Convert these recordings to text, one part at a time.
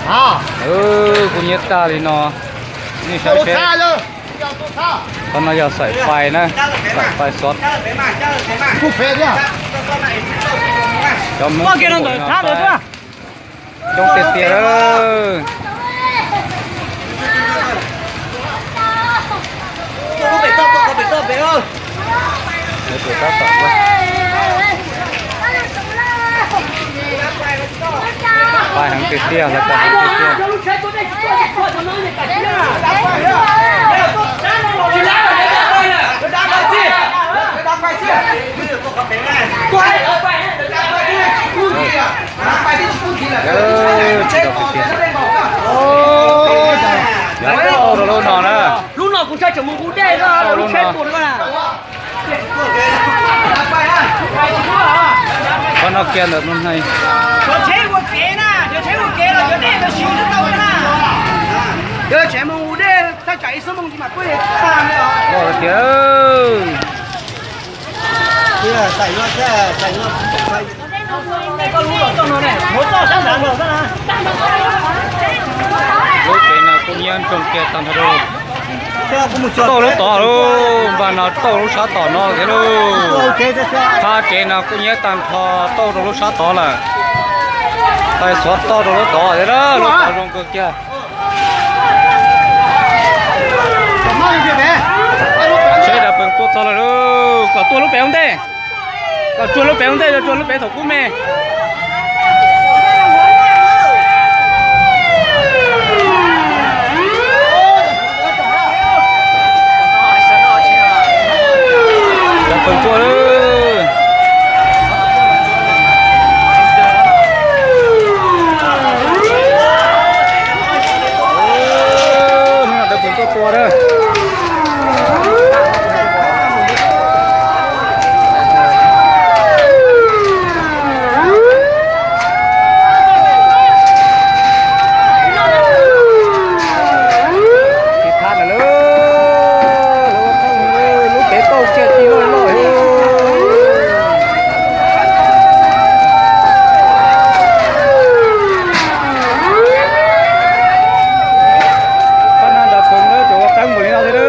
Kuj nyiab tag li no, nej saib seb. Qhov no yog xaim fais na, xaim fais xov. Cov Hmoob coob tiag tiag lawm. Pais heev tiag tiag, lawv pais heev tiag tiag. Yav tau rau lub no na. Lub no kuv ntshai tseem mus hu dej, lub tsheb tuaj na. Qhov no kiag ntawm no hneev. Loj tiag. Lub tsev no kuj nyiab ntsoog kiag tag nrho. Tauj lub tod lauj, npaj no tauj lub sab tom no thiab lauj. Thaj tsev no kuj nyiab tag nrho tauj rau lub sab tod lawm. Tais xov tauj rau lub tod thiab na, lub tod zoo kawg kiag. Seb dav peev tuaj txog lawm lauj, kom tuaj lub pem ua ntej. Kom tsuag lub pem ua ntej, tsuag lub pem thaum kub me. Dav peev tuaj. Hnub no dav peev tuaj tua na. Lub tsev tauj kiag tij loj loj. Pab nab nrad phoom na, cov ua qeeb npaum li no thiab.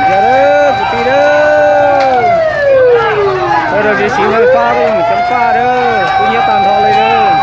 Yog lawm kwv tij lawm, sawv daws tsis siv faj, pab peb mus ceev faj lawm, kuj nyiab tag nrho li lawm.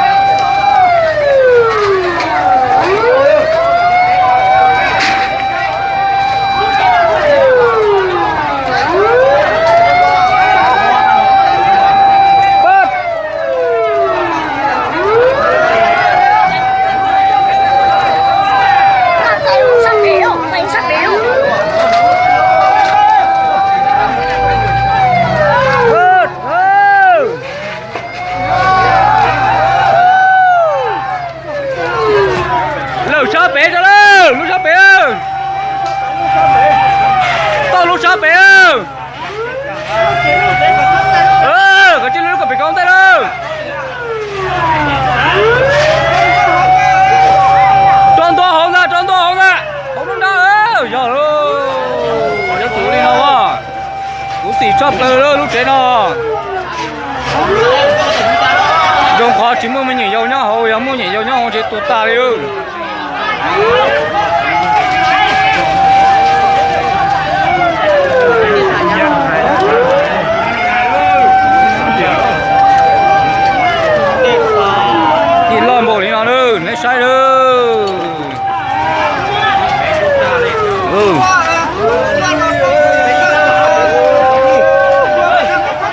Lawm sab pem rau lawm, lub sab pem. Tauj lub sab pem. Koj cia li lub kom pem koj ntej lawm. Rau ntua hauv ntag, rau ntua hauv ntag. Hauv lub nrab, yog lawm. Yog tus li no as. Khuv xim tshaj plaws lawm lub tsev no. Zoo qhov tsis muaj me nyuam yaus nyob hauv, yog muaj nyuam yaus nyob hauv ces tuag tas li. Tij loj npaum li no na, neb saib na.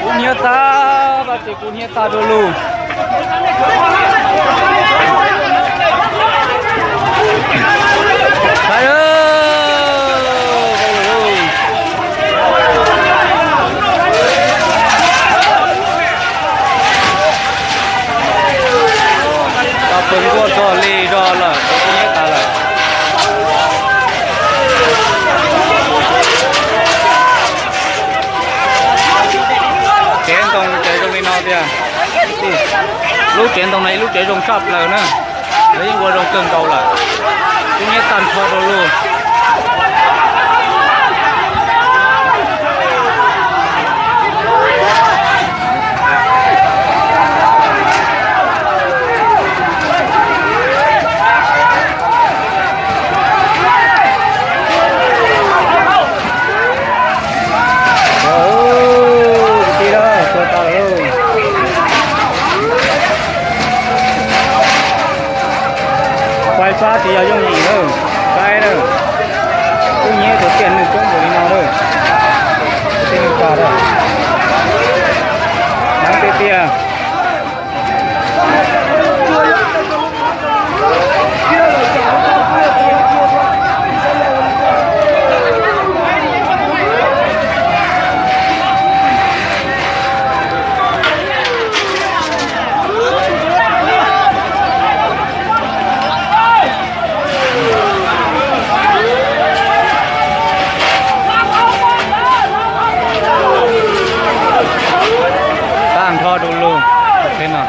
Kuv hniav tag, vaj tsev kuv hniav tag dua lug. Tau pw nkuaj txog li zog lawm, kuv hniav tag lawm. Tsev ntoo ces zoo li no tiag. Lub tsev ntoo no ib lub tsev zoo tshaj plaws na. Lawv yeej ua zoo kawg nkaus lawm, kub nyiab tag nrho rau lug. Kwv tij, tau lawm. Fais fab tsis yog yooj yim lawm, saib lawm. Kub nyiab tus tiaj neeg coob npaum li no lawm. Tij neeg tas lawm. Hnav tiag tiag. Tag nrho du lug, no.